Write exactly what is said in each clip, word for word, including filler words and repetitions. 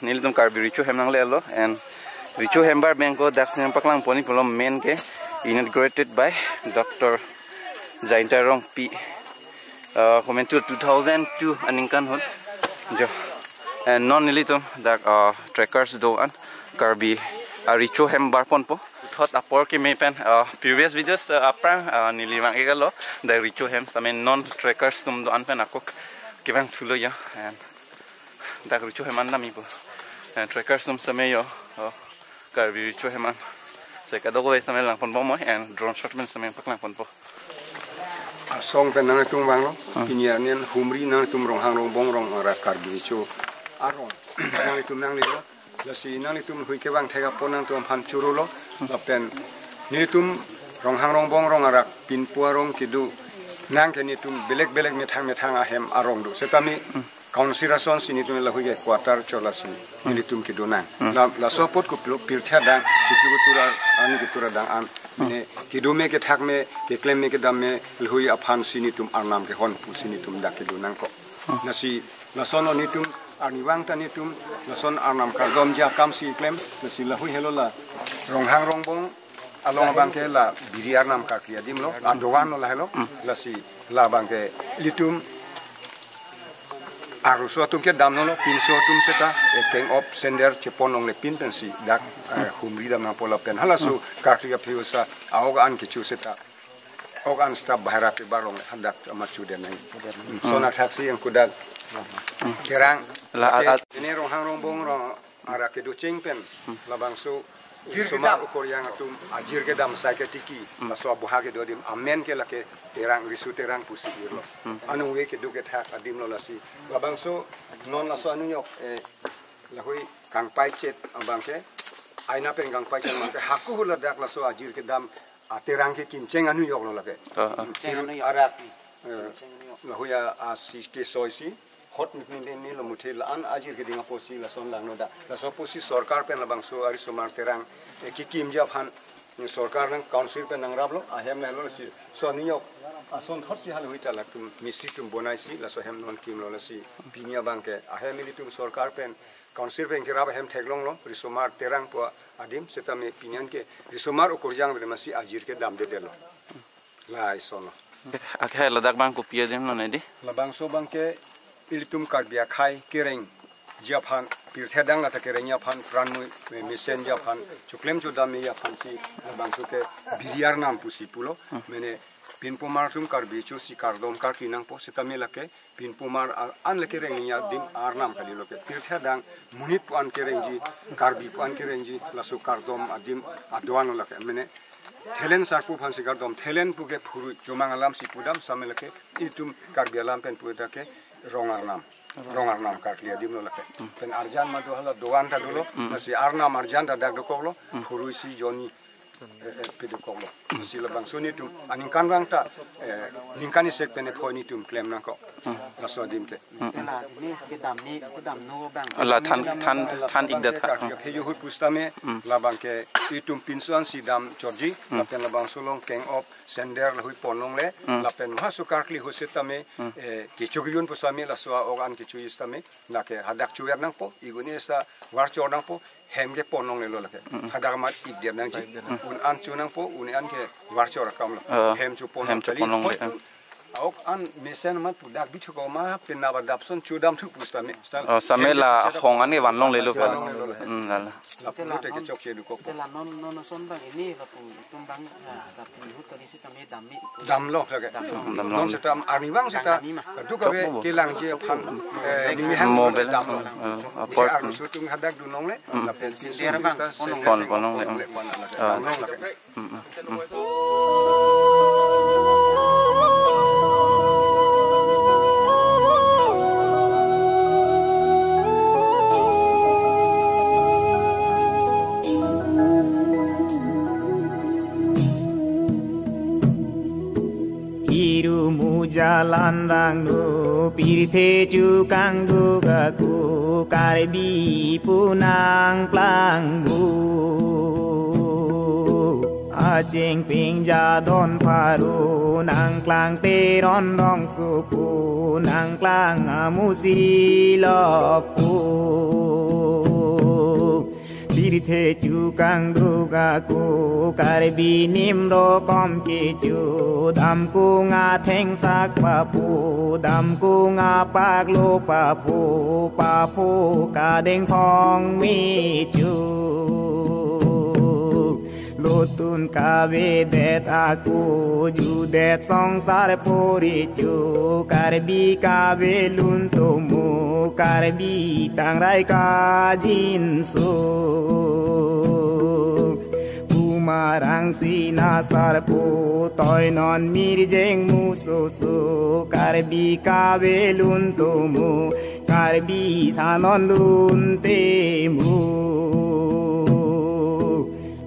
Nelitum Karbi Recho Hem nanglelo, and Recho Hem bar abangke dak sini paklang pon-i pulo, main ke inaugurated by Doctor Jayanta Rongpi. Uh, komantu two thousand two aningkan ahut jo. And non nelitum dak, uh, trekkers do-an Karbi a-Recho Hem bar ponpo. Thot apor keme pen, uh, previous videos, uh, aphrang, uh, neli vang-iklo, dak Recho Hem sitame non trekkers atum do-an pen ako kevang thulo ya. And dak Recho Hem an damji pu. And trekkers atum sitame yo, oh, Karbi Recho Hem an. Seta kadokave sitame lang ponpo moi, and drone shot pen sitame paklang ponpo. Asong pen nangtum vanglo, hmm, pini arni an humri nangtum Ronghang Rongbong Rong Arak Karbi Recho arong nangtum nanglelo. Lasi nangtum hui kevang thek apot nangtum aphan chorolo. Lapen nelitum Ronghang Rongbong Rong Arak pinpo arong kedo nang ke nelitum belek belek methang methang ahem arong do. Sitame council asonsi nelitum lahui ke quarter chola si nelitum kedo nang. Hmm. La, laso apot kopilo pirthe adang, chitu ketura, ani ketura adang an. Hmm. Mane kedo me kethak me, keklem me kedam me, lahui aphansi nelitum arnam kehon pusi nelitum dak kedo nangkok. Hmm. Lasi lason nelitum arnivang ta nelitum lason arnam kardomji akamsi klem, lasi lahui helo la Ronghang Rongbong along abangke la biri arnam karkli adim lo, adovan lo lahelo, lasi labangke ilitum arloso atum ke damlo, pinso atum seta, eh, keng-op sender chepon longle pin pensi dak, eh, humri dam nangpo lapen halaso karkli aphi usa a-ok an kecho seta, ok an seta bahera pe bar longle hadak amat chodet nang. Hmm. Sona thaksi yang kudak. Terang. La, a, a, ini Ronghang Rongbong Rong Arak kedo cheng pen labangso Somar Ukoriang atum ajir kedam sai ketiki, laso aboha kedo adim amen ke lake Terang, Riso Terang pusi irlo. Anung ve kedo kethak adim lo lasi. Labangso non laso anung yok, eh, lahui kangpai chet abangke, aina pen kangpai chet abangke, hako hula dak laso ajir kedam aterang ke kimcheng anung yok lo lake. Ah, ah. Kimcheng anung yok. Arak, eh, kimcheng anung yok. Lahui a, asi kesoi si, hot mit ni ni lo muthe la-an ajir keding apotsi lason langno da. Laso apotsi sorkar pen labangso ari Somar Terang, eh, kekimji aphan, eh, sorkar nang council pen nangraplo, ahem nanglo lasi. So anung yok, ason thotsi halahui ta latum mistri atum bonaisi, laso ahem non kimlo lasi. Pini abangke, ahem ilitum sorkar pen, council pen kerap ahem theklonglo, Riso Somar Terang pu adim, sitame pini an ke Riso Somar Ukoriang pen masi ajir kedamdedetlo. La isono. Akhai ladak abang kopi adim lo nedi? Labangso abangke ilitum Karbi akhai kerengji aphan, pirthe adang lata kerengji aphan, pran mui, me-, mesenji aphan, choklem chodamji aphansi labangso ke biri arnam pusi pulo, mane pinpomar atum Karbi chosi kardom karkli nangpo, sitame lake pinpomar a-, an lake rengni adim arnam kalilo ke. Pirthe adang monit pu an kerengji, Karbi pu an kerengji, laso kardom adim adovan lo lake. Mane thelen sarpo aphansi kardom, thelen pu ke phurui, chomang alamsi pudam sitame lake itum Karbi alam pen pu ta ke rong arnam. Rong arnam karkli adim lo lake. Pen arjan ma do hala dovan ta dolo, lasi arnam arjan ta dak dokoklo, phurui si jonni eh, eh, pedokoklo. Si labangso nelitum aningkanvang ta, eh, ningkan isek pen ephoi nelitum klem nangkok. Laso adim ke. Ela ini kedam ni, kedam no abang. La than, than, than ik da tha. Karkli aphi ahut pusitame, labangke itum pinso ansi dam chotji, lapen labangso along keng-op sender lahui pon longle, lapen halaso karkli ahut sitame, eh, kecho kejun pusitame, laso a-ok an kecho sitame, lake hadak chuver nangpo, igun esta varchor nangpo, hem kepon longlelo lake. Hadak amat ikdet nangji. Un an chu nangpo, un an ke varchor akamlo. Oh, hem chupon hem chupon longle. Hoi, a-ok an mesen amat pu dak bichuk ma penap adap ason chudam thu pusitame. Oh, sitame la ahong an ke van longlelo. Van longlelo. Hmm, la la. Lapu te kechokche dokok. Te la non, non ason abang ini lapu itum abang, ya, lapu ahut kali sitame dammi. Damlo lake. Damlo. Damlo. Non seta arnivang seta. Dammi ma. Kadokave kelangji aphan, eh, ninghan mobile. Damlo. Eh, apart. Arloso atum hadak dun longle. Lapen pinso abang pon longle. Pon, pon longle. Pon longle. Ah. Damlo lake. Irumu jalan rangno pirthe chukangduk ako Karbi pu nangplangpo. Achingping jadon pharo nangklang Teron Rongsopo nangklang amusi lokpo. Rithe chukang duga ku Karbi nim rokom kechu, damkung athengsak papu, damkung apaklo papu, papu kadeng phong mechu. Lotun kavedet aku, judet songsar porichu, Karbi kavelun tumu, Karbi tangrai kajinso. Pumarang sina sarpo, toinon mirjeng musoso, Karbi kavelun tumu, Karbi thanon lun temu.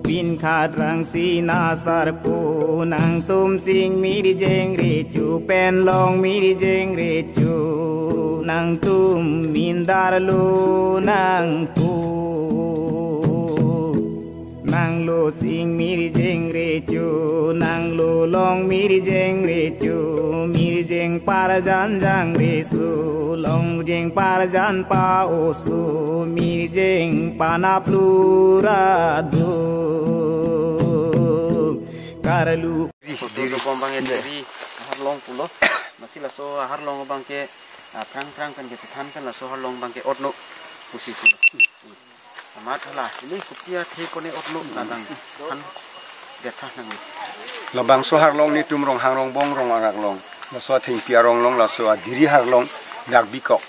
Pinkhat rang sina sarpo, nangtum sing mirjeng rechu, pen long mirjeng rechu, nangtum mindar lo nangpo. Nanglo sing mirjeng rechu, nanglo long mirjeng rechu, mirjeng parjan jang resu, longjeng parjan pa-osu, mirjeng panap lura do. Karlu Diri. Diri. Bom bang ya, diri. Harlong pulo. Masi laso harlong bang ke, ah, prang prang pen kechethan pen laso harlong bang ke otno pusi pulo. Amat hala, ili kopi athe kone otlo kadang han detha nang. Labangso harlong netum Ronghang Rongbong rong arak long. Laso athengpi arong long, laso adiri harlong dak bikok.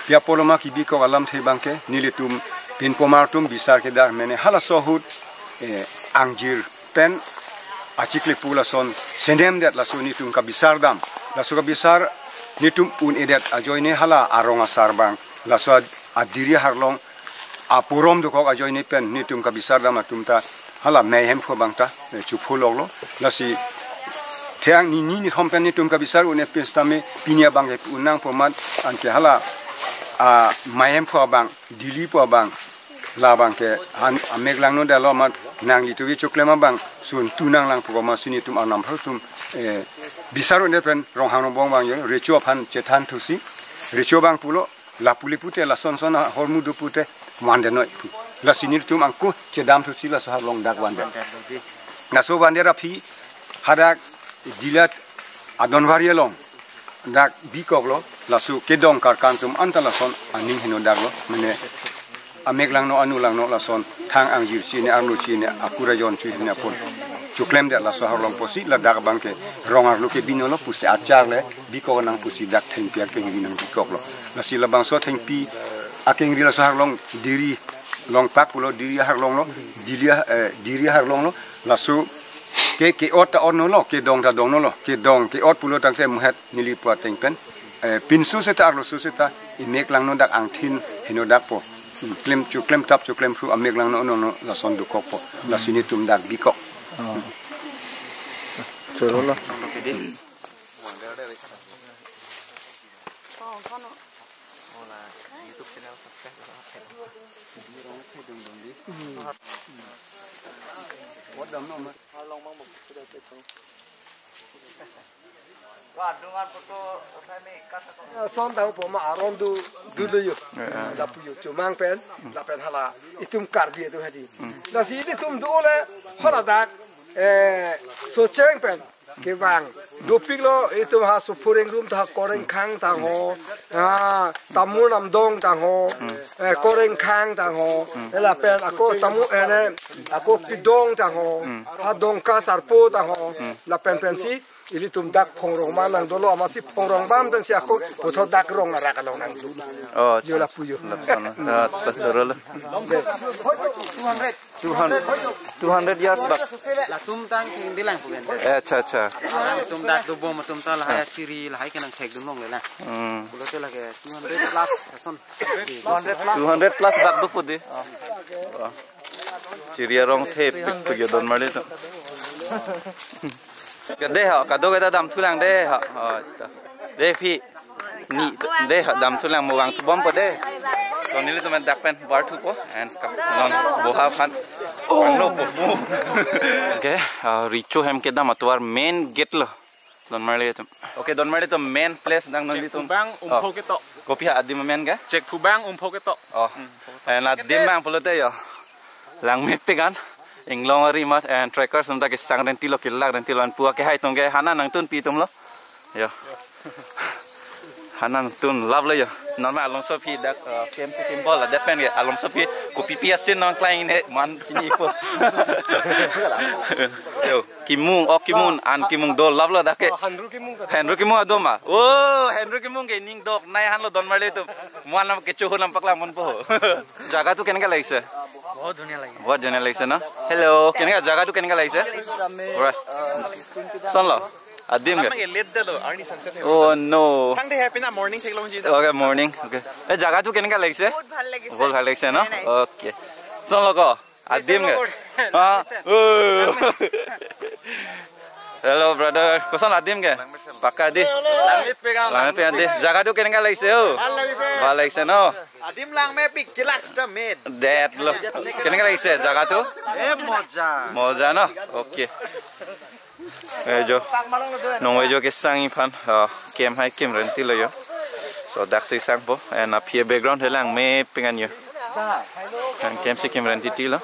Pi apotlo ma kebikok alamthe bang ke, nelitum pinpomar atum bisar kedak mene halaso ahut, eh, angjir pen achiklepu lason senemdet laso netum kabisar dam. Laso kabisar netum un-edet ajoine hala arong asar bang, laso ad-, adiri harlong aporom dokok ajoine pen netum kabisar dam atum ta hala mei hemphu abang ta, eh, chuphu loklo. Lasi theng ni ni ni thom pen netum kabisar un-e pen sitame pini abang ke pu nangpo amat anke hala, ah, mei hemphu abang, dili pu abang, labang ke han amek langno detlo amat nanglitum kechoklem abang sun tu nang lang pu ko ma si netum arnam phar atum, eh, bisar un-e pen Ronghang Rongbong bang yo, recho aphan chethan thusi, recho bang pulo, lapu le pute, lason son ahormu do pute, vandet noi pu. Lasi netum angko chedam thusi laso harlong dak vandet. Laso vandet aphi hadak dilat adon vari along dak bikoklo, laso kedong karkan atum anta lason aning henodaklo, mene amek langno anu langno lason thang angjir chini arlo chini akura jon chini apot chuklemdet laso harlong pusi ladak bang ke rong arlo ke binolo pusi achar le bikok nang pusi dak thengpi akengri nang bikoklo. Lasi labangso thengpi akengri laso harlong diri longpak pulo, diri harlong lo, dili, eh, diri harlong lo, laso ke ke-ot ta otnolo, kedong ta dongnolo, kedong ke-ot pulo tangte muhet neli pu ateng pen, eh, pinso seta arloso seta, imek langno dak angthin henodakpo. Hmm, klem chu, klem tap chu, klem phu, amek langno nono lason dokokpo. Lasi netum dak bikok. Oh. Choro lo. Son tang po ma aron du, du le yo. Eh, eh. Lapu yo chomang pen, lapen hala itum Karbi atum hadi. Hmm. Lasi itum dole hala dak, eh, Socheng pen kevang dopiklo, itum ha Suphu Rengrum ta ha Koreng Khang tang ho, ha Tamul Namdong tang ho, eh, Koreng Khang tang ho, eh, lapen ako Tamul, eh, ne, ako Pidong tang ho, ha Dongka Sarpo tang ho, lapen pensi ilitum dak Phongrong man nang dolo, amatsi Phongrong bam pensi ako puthot dak rong arak along nang dolo. Oh, yo lapu yo. Lapu sana. Ah, pas choro lo. Two hundred, two hundred yards bak. Latum tang thengdilang pu kan. Eh, acha, acha. Latum dak dobom atum ta lahai chiri lahai ke nang thekdun longle la. Hmm. Pulote lake two hundred plus ason. Two hundred plus dak dopo de. Oh. Chiri arong thepik pik yo don marli atum. Ke de ha, kado kata damthulang de ha. Oh, ta. De phi. Ni, de ha, damthulang mo vangthu bompo de. So nelitum dak pen barthupo and kap non boha aphan. Pangnopo. Okay, ah, recho hem kedam atovar main gate lo. Don marli atum. Okay, don marli atum main place nang non. Chek itum. Phubang umpho ketok. Kopi ha adim amen ke? Chek Phubang umpho ketok. Oh. Hmm, umpho ketok. Eh, na dim bang pulote yo. Langmepik an, inglong ari mat and trekkers atum ta kesang renti lo, kelak renti lo, an pu akehai atum ke hana nangtun pi atum lo. Yo. Hana nangtun lap lo yo. Non ma alongso aphi dak, uh, camp ke camp bol la det pen ke alongso aphi kopi pi asin nangklang ne man kini ipo. Yo, kimung, ok kimung, an kimung do lap lo dak ke. Oh, Henru kimung ta. Henru kimung adom ma. Oh, Henru kimung ke ning dok nai han lo Donmarli atum. Mo-an lam kecho ho lam paklang mon po. জাগাটো কেনেকা লাগিছে? বহুত ধুনীয়া লাগিছে। বহুত ধুনীয়া লাগিছে ন? হেল্ল', কেনেকা জাগাটো কেনেকা লাগিছে? Alright. Sonlo. Adim ke? Late dalo, arni sunset. Oh no. Thang de happy na morning theklongji. Okay, morning. Okay. এই জাগাটো কেনেকা লাগিছে? বহুত ভাল লাগিছে। বহুত ভাল লাগিছে ন? Very nice. Okay. Sonlo ko. Adim ke? Ha? Oh. Hello brother. Koson adim ke? Pakka di. Langmepik an. Langmepik an di. জাগাটো কেনেকা লাগিছে? Oh. ভাল লাগিছে। ভাল লাগিছে ন? Adim langmepik, kelak sita min. That lo. কেনেকা লাগিছে জাগাটো? এ মজা। মজা ন? Okay. Eh, jo. Nong eh, jo kesang iphan, ah, camp hai camp renti lo yo. So dak si sangpo, and aphi background he langmepik an yo. And camp si camp renti ti lo.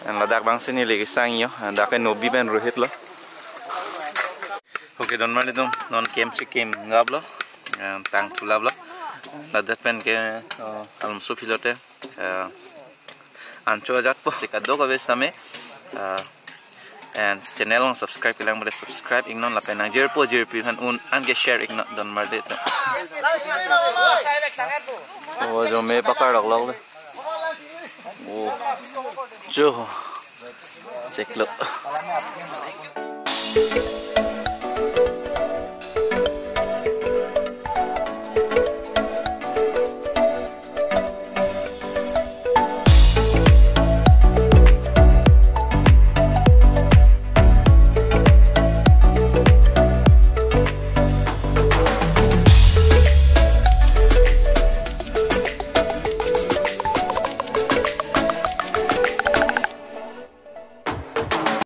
And ladak bang sini lagi sang yo, and dak ke Nobi pen Rohit lo. Okay, Donmarli atum non camp si camp gap lo. And tang thulap lo. Ladak pen ke, oh, alongso aphi lote. Eh, ancho ajat po, tika do ka bes tame. Eh, and channel along subscribe kelang bole subscribe iknon lapen nangjirpo jirpi aphan un an ke share iknon Donmarli atum. Oh, jo me pakar lok lok le. Oh. Jo. Check lo.